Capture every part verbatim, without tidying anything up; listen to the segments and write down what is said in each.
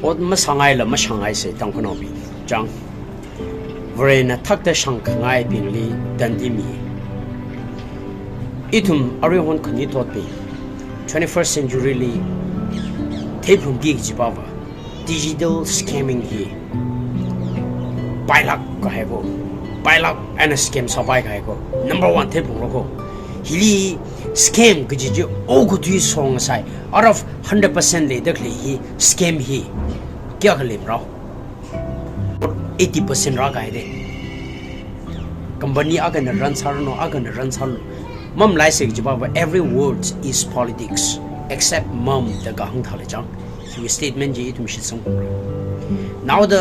Ot masāngaila mashāngaisei Tangkhulnaobing. Chang. Varena thakta shāngkhangaibingli tandi mi. Ithum aruihon khanuithotbing twenty-first century li theiphalungki kajiva digital scamming hi pailāk kahai ko. Pailāk eina scam sāpai kahai ko. Number one theiphalunglu ko. Hili scam kaji chi okathui song sai. Out of hundred percent leida khalei hi scam hi kayākha leirao? Eighty percent rākahai de. Company akhana run sāranu, akhana run sāranu. Mamalaisei kajiva, every word is politics except mom da kahāng thālei chang. Hiwui statement chi ithum shitsang phalungra. Naoda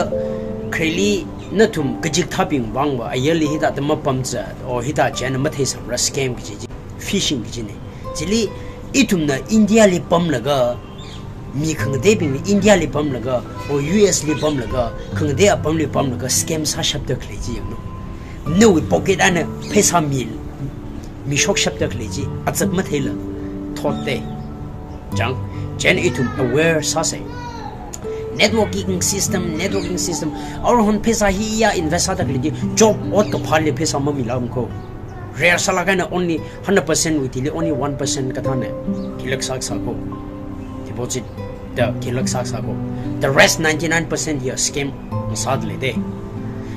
khareli nathum kachikathābing vangva ayarli hithāda mapamzat, o hithā china matheisāmara scam kaji chi, phishing kajina. Chili ithumna India li pamlaga, mi khangateibingli India li pamlaga, o U S li pamlaga, khangate apamli pamlaga scam sāshapda khalei chi yanglu. Nawui pocket eina pheisā mi, mishokshapda khalei chi azak matheila thot de. Chang, chieina ithum aware sāsei. Networking system, networking system. Aruihon pheisā hiya invest sāda khalei chi, job ot kaphāli pheisā mamilākmana ko. Rare sālāk eina only hundred percent wui thili only one percent kathāna khilāk sākasā ko. Deposit da khilāk sākasā ko. The rest ninety-nine percent hiya scam masāda lei de.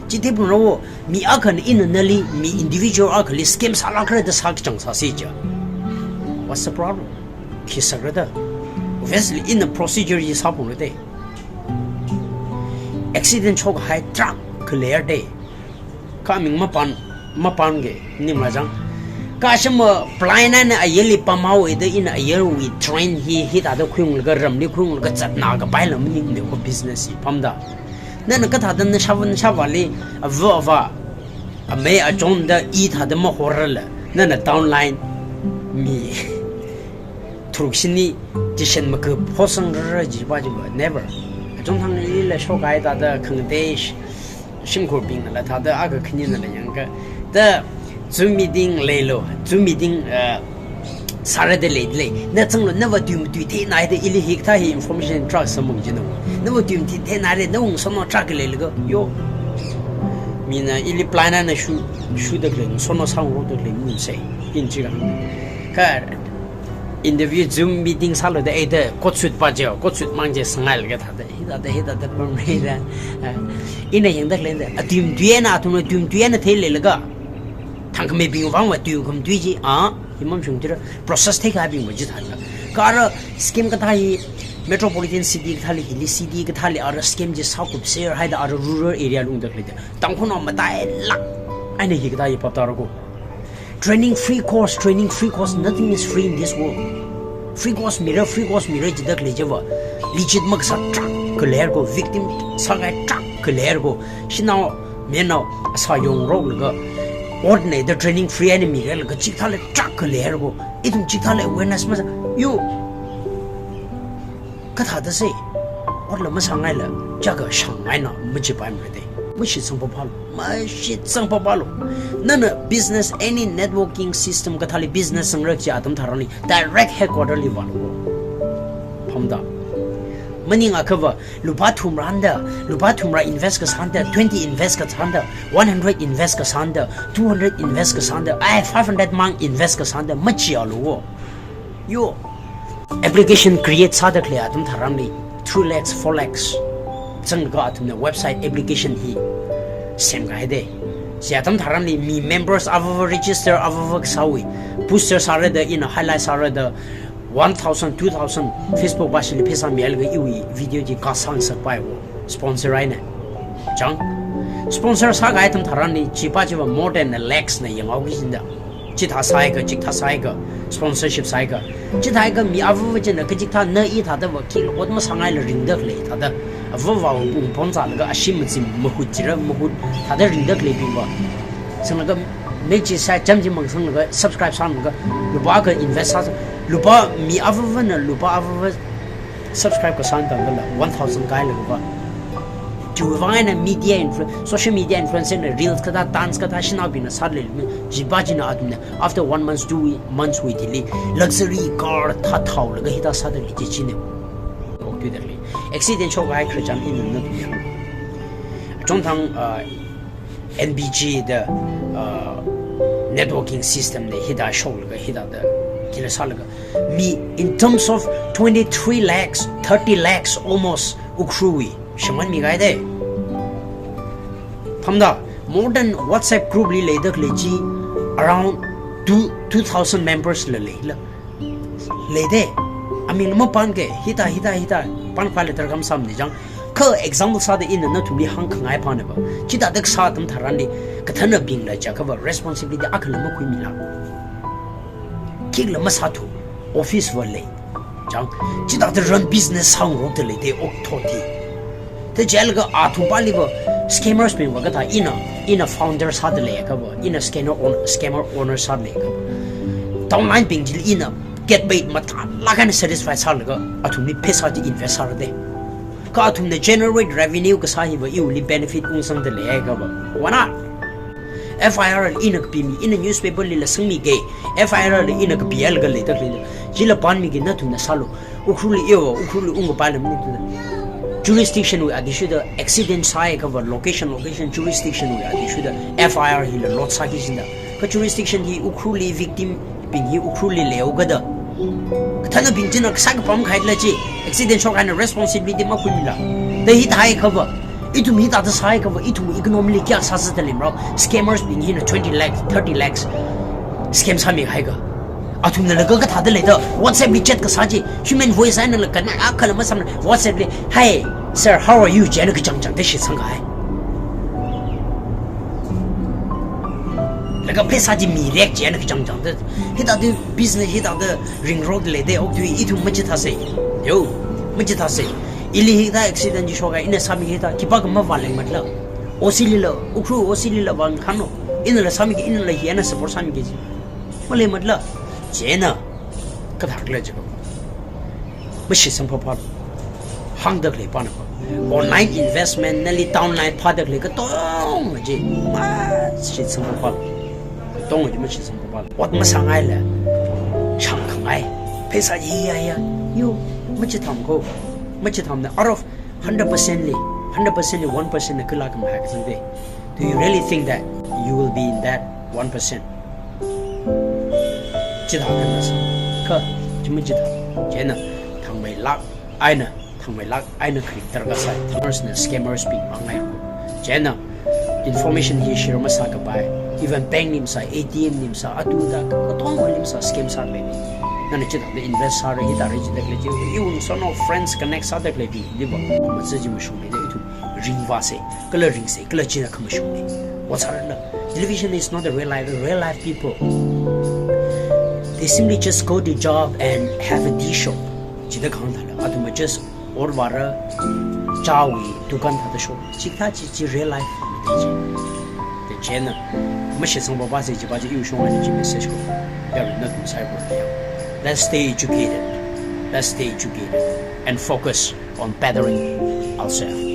Chi theiphalungra wo, mi akhana ina nali, mi individual akhali scam sālākra da sākachang sāsi ja. What's the problem? Khi sākra da. Obviously, ina procedure hi sāphalungra de. Accident shokhai truck khaleiya de. Kha aming mapan, mapanki, maningmala chang. Kashima plane eina ayarli pamhaowa da ina ayarwui train hi, hithāda khuiunglaga ramli khuiunglaga zatna kapaila maningmana ko business hi pamda. Nana kathāda nashāva, nashāvāli, ava ava, amei achonda hithāda mahorrala, nana downline mi tharuk shini tuition makap hosangra jiva jiva, never. Achon thanglila shokhai thāda khangate sh-, shimkhurbingnala thāda akha khaninala yangakha. Da Zoom meeting leilu, Zoom meeting, uh, sāra da lei, lei. Na zanglu, nava tui matui theinaida ili hikathā hi information truck samung jina. Nava tui matui theinaida, na ungsonao truck leilaga, yo. Mina ili plane eina shu, shuda khalei, ungsonao sāngarokda khalei, mun sei. Hin chika. Kha interview Zoom meeting sālu da, eh, da, coat suit pa je, coat suit mang je sangailaga thāda, hithāda, hithāda pamra da. Eh, ina yangda khalei da, atui matui eina, athumna tui matui eina theileilaga. Thangkhameibing vangva tui khamatui chi, ah, hi mamashungthura, process theikahai bingva chithāda. Kha ara scheme kathā hi metropolitan city kathāli, hili city kathāli, ara scheme chi sākupser haida, ara rural area li ungda khalei da. Tangkhulnao matailāk eina hikathā hi phaptāra ko. Training free course, training free course, nothing is free in this world. Free course mira, free course mira jida khalei chiva. Legit makasā truck khaleiya ko, victim sākahai truck khaleiya ko. Shanao, menao, asā yongroklaga. Otna da training free eina mira laga chikathāli truck khaleiya ko. Ithum chikathāli awareness masā. Yo. Kathāda sei, otla masāngaila, chaka shāngngaina, machipaimara de. Mashitsang papālu, mashitsang papālu. Nana business, any networking system kathāli business sangra kaji atam tharanli, direct headquarter li vālu. Phamda. Maningakhava, lupā thumrānda, lupā thumrā invest kasānda, twenty invest kasānda, one hundred invest kasānda, two hundred invest kasānda, ai, five hundred mang invest kasānda, machialu wo. Yo, application create sāda khalei atam tharanli, three lakhs, four lakhs zanglaga athumna website application hi semkahai de. Chi atam tharanli mi members avava register avava kasāwui, booster sāra da ina highlight sāra da one thousand, two thousand Facebook vashili pheisā milaga iwui video chi kasāngasakpai wo. Sponsor eina. Chang. Sponsor sākahai atam tharanli, chiva chiva more than a lakhs na yanghaoki jida. Chithā sāakha, chikathā sāakha, sponsorship sāakha. Chithāakha mi avava china kachikathā na hithādava khila ot masāngaila ringda khalei thāda. Avava ungpon sālaga ashee machim mahut jira mahut thāda ringda khaleibingva. Sanglaga mei chi sā cham chi mang sanglaga subscribe sālaga lupā akha invest sā, lupā mi avavana lupā avava subscribe kasān tangdala one thousand kailagava. Chiwui vang eina media influ-, social media influencer na reels kathā, dance kathā, shanaobingna sāda leilei, chiva china athumna after one month, two months wui thili luxury car thā thaolaga hithā sāda lei chi china. Okthuida lei. Accident shokkahai khararchan ina nathumli hāng. Chungthang, uh, N B G da, uh, networking system da hithā shoklaga hithāda kila sālaga mi in terms of twenty-three lakhs, thirty lakhs almost Ukhrulwui shimānmikahai de. Pamda, more than WhatsApp group li leida khalei chi around two, two thousand members la leila. Lei de, aming mapānke, hithā, hithā, hithā, pānkhavai la darkar masāmane chang. Kha example sāda ina nathumli hāngkhangai phaneba. Chithāda kasā atam tharanli, kathānabingla jiakhava responsibility akhala makhuimila. Khikhala masāthu, office va lei. Chang, chithāda run business sāngarokta lei de, okthot hi. Thāchilaga athumpaliva scammers bingva kathā ina, ina founder sāda leiakhava, ina scammer own-, scammer owner sāda leiakhava, downline bing chili ina get paid mathālāk eina satisfy sālaga athumli pheisā chi invest sāra de. Kha athumna generate revenue kasā hiva iwuili benefit ungsangda leiakhava, why not? F I R ina kapimi, ina newspaper lila sangmike, F I R la ina kapilaga leida khalei. Chila pānmiki, nathumna sālu. Ukhrulli yo, Ukhrulli ungkapai lam ni tu. Jurisdiction wui athishurda accident sāhaiakhava location, location jurisdiction wui athishurda F I R hila lodge sāki jida. Kha jurisdiction hi Ukhrulli victim bing hi Ukhrulli leihaokada, kathānabing china kasā kapam khaila chi, accident shokkahai eina responsibility makhuimila. Da hithāhaiakhava, ithum hithāda sāhaiakhava, ithum economy li kayā sāzatda leimara. Scammers bing hina twenty lakh, thirty lakhs scam sāmihaiakha, athumna laga kathāda leida, WhatsApp li chat kasā chi, human voice einala kanā akhala masāmana, WhatsApp li, "Hi, sir, how are you?" chieina kachangchangda shitsangkahai. Laga pheisā chi mirek chieina kachangchangda. Hithāda business hithāda ringrokda lei de, okthui ithum machithāsei. Yo, machithāsei. Ili hithā accident chi shokkahai, ina sāmi hithā, khipākha mavālei matla. O C lila, Ukhrul O C lila vāngkhano. Inala sāmiki, inala hi eina support sāmiki ji. Malei matla. Chieina, kathākhala jiakha, mashitsang phāphālu. Hāngda khalei pāna pa. Online investment nali downline phāda khalei katonga chi mashitsang phāphālu. Katonga chi mashitsang phāphālu. Ot masāngaila shāngkhangai. Pheisā hi ya ya. Yo, machitham ko. Machithamna, out of hundred percent li, hundred percent li one percent na kala khamahai kasāng de. Do you really think that you will be in that one percent? Chithākhanasa. Kha, chi machitham. Chieina, thangmeilāk eina, thangmeilāk eina kharing darkar sai. Scammers na scammers bing vāngai. Chieina, information hi share masākapai. Even bank li masā, A T M li masā, atu da, katongali masā, scam sālei. Nana chithāda invest sāra, hithāra chithāda khalei chi, iwui son of friends connect sāda khalei bing, liva. Maza chi mashunglei da ithum ringvāsei, kala ringsei, kala china khamashunglei. What's happening? Television is not a real life, real life people. They simply just go to job and have a tea shop. Chida khang thala, athum just or vāra, chāwui dukan thāda shop. Chikathā chi chi real life. Chieina, mashitsang phāphāsei, chiva chi iwui shong eina chi message ko. Yarui nathum saikorali ya. Let's stay educated. Let's stay educated and focus on bettering ourselves.